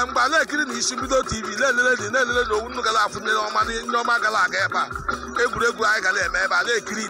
Mgbe a na-ekiri na Isi Mbido TV, na-elele na na-elele na owu nnụ gara afụ ndị ọma, ndị ọma gara aga ebe a, egwuregwu anyị gara eme ebe a na-ekiri.